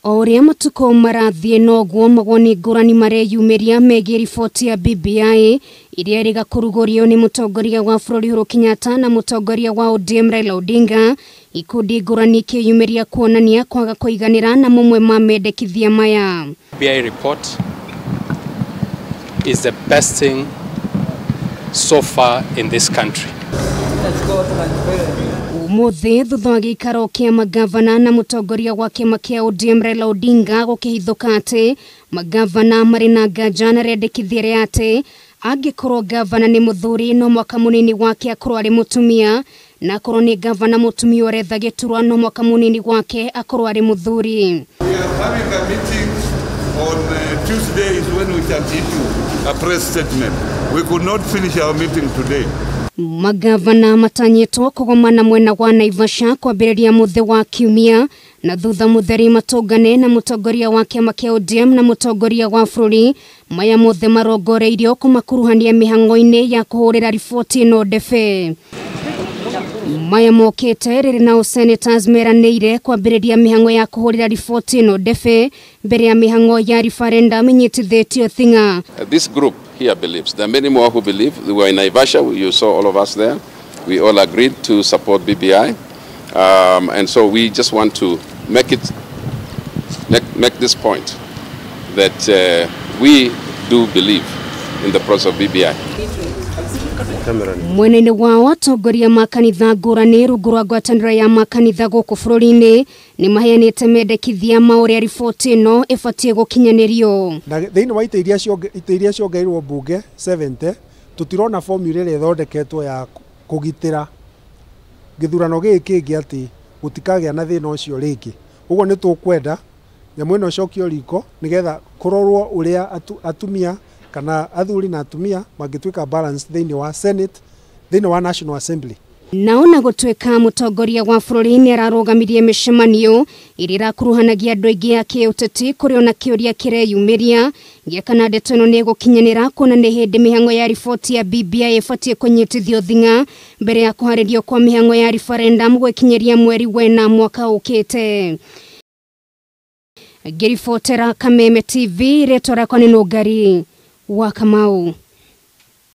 O ũrĩa matukũ marathiĩ noguo mawoni ngũrani mareyumĩria megiĩ riboti ya BBI iria ĩrĩga kũrugũrio nĩ mũtongoria wa bũrũri Uhuru Kenyatta na mũtongoria wa ODM Raila Odinga. Ikundi ngũrani ikĩyumĩria kuonania kwaga kũiganĩra na mamwe ma mendekithia maya. BBI report is the best thing so far in this country. Umuthi thutha wa gĩikaro kĩa magavana na mũtongoria wa kĩama kĩa ODM Raila Odinga gũkĩhithũka atĩ magavana marĩ na nganja na rĩendekithia rĩa atĩ angĩkorwo gavana nĩ mũthuri no mwaka mũnini wake akorwo arĩ mũtumia, na akorwo nĩ gavana mũtumia ũretha gĩturwa no mwaka mũnini wake akorwo arĩ mũthuri. We are having a meeting on Tuesday is when we shall issue a press statement. We could not finish our meeting today. Magavana matanyĩtwo kũgomana mwena wa Naivasha kwambĩrĩria mũthĩ wa kiumia na thutha mũtheri matũngane na mũtongoria wa kĩama kĩa ODM na mũtongoria wa bũrũri. Maya mothe marongoreirio kũmakuruhania mĩhang'o-inĩ ya kũhũrĩra riboti ĩno ndebe. Maya mokĩte rĩrĩ nao senators meranĩire kwambĩrĩria mĩhang'o ya kũhũrĩra riboti ĩno ndebe mbere ya mĩhang'o ya referendum ĩnyitithĩtio thing'a. This group here believes. There are many more who believe. We were in Naivasha, you saw all of us there. We all agreed to support BBI. And so we just want to make this point that we do believe in the process of BBI. Mwena-inĩ wao atongoria makanitha ngũrani rungu rwa ngwatanĩro ya makanitha gũkũ bũrũri-inĩ nĩ maheanĩte mendekithia ma ũrĩa riboti ĩno ĩbatiĩ gũkinyanĩrio. Na thĩinĩ wa itĩ iria ciongereirwo mbunge 70 tũtirona formula ĩrĩa ĩthondeketwo ya kũgitĩra gĩthurano gĩkĩ kĩngĩ atĩ gũtikagĩa na thĩna ũcio rĩngĩ. Ũguo nĩ tũkwenda nyamũ ĩno ĩcokio riko nĩgetha kũrorwo ũrĩa atumia kana athuri na atumia mangĩtuĩka balance thĩinĩ wa Senate, thĩinĩ wa National Assembly. Nao na gũtuĩka mũtongoria wa bũrũri nĩ ararũgamirie mĩcemanio ĩrĩa ĩrakuruhanagia andũ aingĩ a kĩũteti kũrĩ ona kĩũria kĩreyumĩria gĩa kana ndeto ĩno nĩ ĩgũkinyanĩra kuona nĩ hĩndĩ mĩhang'o ya riboti ya BBI ĩbatiĩ kũnyitithio thing'a mbere ya kũharĩrio kwa mĩhang'o ya referendum gwĩkinyĩria mweri wena mwaka ũkĩte. Ngĩribotera Kameme TV, rĩtwa rĩakwa nĩ Nũngari wa Kamau.